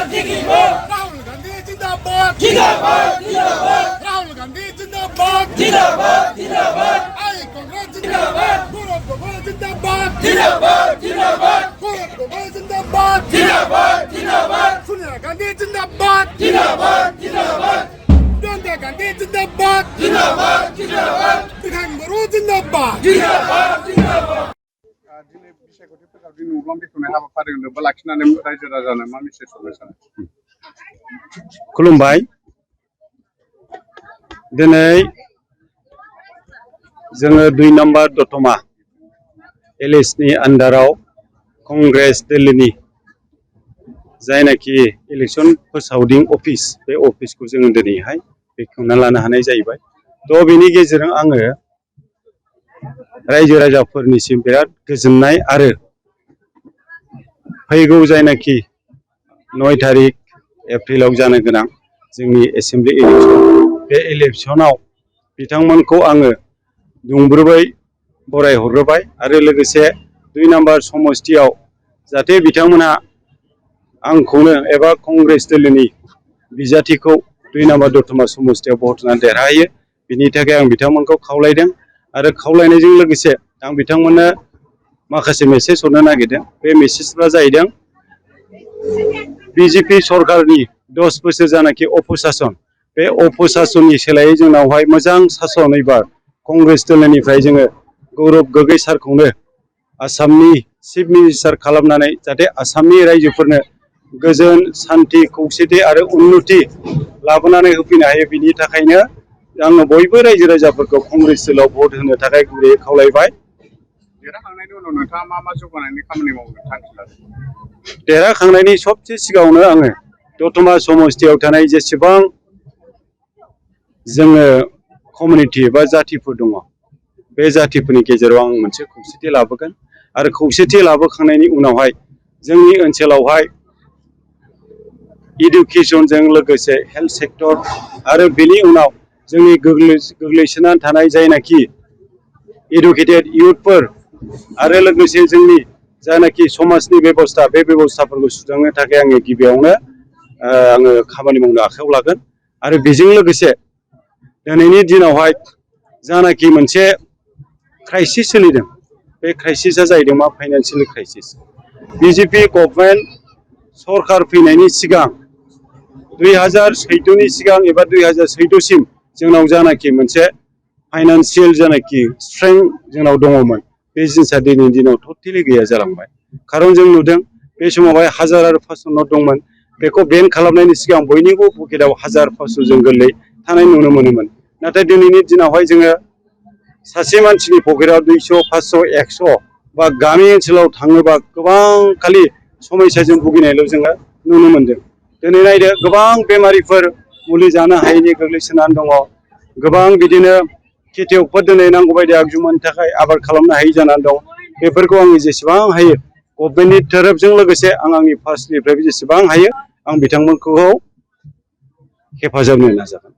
राहुल गांधी जिंदाबाद राहुल गांधी जिंदाबाद आई कांग्रेस जिंदाबाद भारत गोपाल जिंदाबाद भारत गोपाल जिंदाबाद सोनिया गांधी जिंदाबाद प्रियंका गांधी जिंदाबाद बिधान बरू जिंदाबाद दिनै बिसायख'थि फोसावदिनि मुगाव बेखेवनाय हाबाफारियाव लोब्बा लाखिनानै रायजो राजानो मा मेसेज हरनो सानो? खुलुमबाय। दिनै जोङो 2 नम्बर दतमा एलएसनि आन्डाराव कंग्रेस दिल्लीनि जायनाखि इलेक्शन फोसावदिं अफिस बे अफिसखौ जोङो दिनैहाय बेखेवना लानो हानाय जाहैबाय। थ' बेनि गेजेरजों आङो रायजो राजाफोरनिसिम बिराद गोजोननाय आरो फैगौ जायनाखि 9 तारिख एप्रिलाव जानो गोनां जोंनि एसेम्बलि इलेक्शन बे इलेक्शनाव बिथांमोनखौ आङो दुंब्रुबै बरायहरबाय आरो लोगोसे 2 नम्बर समस्तियाव जाहाथे बिथांमोनहा आंखौनो एबा कंग्रेस दिल्लीनि बिजाथिखौ 2 नम्बर दतमा समस्तियाव भट होनानै देरहायो बिनि थाखाय आं बिथांमोनखौ खावलायदों आरो खावलायनायजों लोगोसे आं बिथांमोननो माखासे मेसेज हरनो नागिरदों। बे मेसेजफ्रा जाहैदों बीजेपी सरकारनि 10 बोसोर जानाखि अपसासन बे अपसासननि सोलायै जोंनावहाय मोजां सासन एबार कंग्रेस दिल्लीनिफ्राय जोङो गौरब गगৈ सारखौनो आसामनि चिफ मिनिस्टार खालामनानै जाहाथे आसामनि रायजोफोरनो गोजोन सान्थि खौसेथि आरो उन्नति लाबोनानै होफैनो हायो बिनि थाखायनो आङो बयबो रायजो राजाफोरखौ कंग्रेस दलाव भट होनो थाखाय गुरैयै खावलायबाय। देरहाखांनायनि उनाव नोंथाङा मा जौगानायनि खामानि मावनो थांखि लादों? देरहाखांनायनि सबसे सिगाङावनो आङो दतमा समस्तियाव थानाय जेसेबां जोङो कमिउनिटि एबा जातिफोर दङ बे जातिफोरनि गेजेराव आं मोनसे खौसेथि लाबोगोन आरो खौसेथि लाबोखांनायनि उनावहाय जोंनि ओनसोलावहाय इडुकेसनजों लोगोसे हेल्थ सेक्टर आरो बेनि उनाव जोंनि गोग्लैसोनानै थानाय जायनाखि इडुकेटेड इयुथफोर आरो लोगोसे जोंनि जायनाखि समाजनि बेबस्था बे बेबस्थाफोरखौ सुस्रांनो थाखाय आङो गिबियावनो आङो खामानि मावनो आखायाव लागोन आरो बेजों लोगोसे दिनैनि दिनावहाय जानाखि मोनसे क्राइसिस सोलिदों बे क्राइसिसआ जाहैदों मा फाइनान्सियेल क्राइसिस। बीजेपी गभर्नमेन्ट सरकार फैनायनि सिगां 2014 नि सिगां एबा 2014 सिम जोंनाव जानाखि मोनसे फाइनान्सियेल जानाखि स्ट्रेंथ जोंनाव दङमोन बे जिनिसा दिनैनि दिनाव टटेलि गैया जालांबाय। खारन जों नुदों बे समावहाय 1000 आरो 500 नट दंमोन बेखौ बेन खालामनायनि सिगां बयनिबो पकेटाव 1000 500 जों गोरलै थानाय नुनो मोनोमोन। नाथाय दिनैनि दिनावहाय जोङो सासे मानसिनि पकेटाव 200 500 100 बा गामि ओनसोलाव थाङोबा गोबां खालि समस्याजों भुगिनायल' जोङो नुनो मोनदों। दिनै नायदो गोबां बेमारिफोर मुलि जानो हायैनि गोग्लैसोनानै दङ। गोबां बिदिनो खेथियकफोर दिनै नांगौ बायदि आगजु मोननो थाखाय आबाद खालामनो हायि जानानै दं। बेफोरखौ आङो जेसेबां हायो गभर्नमेन्टनि तोरफजों लोगोसे आंनि पार्सनिफ्रायबो जेसेबां हायो आं बिथांमोनखौ हेफाजाब होनो नाजागोन।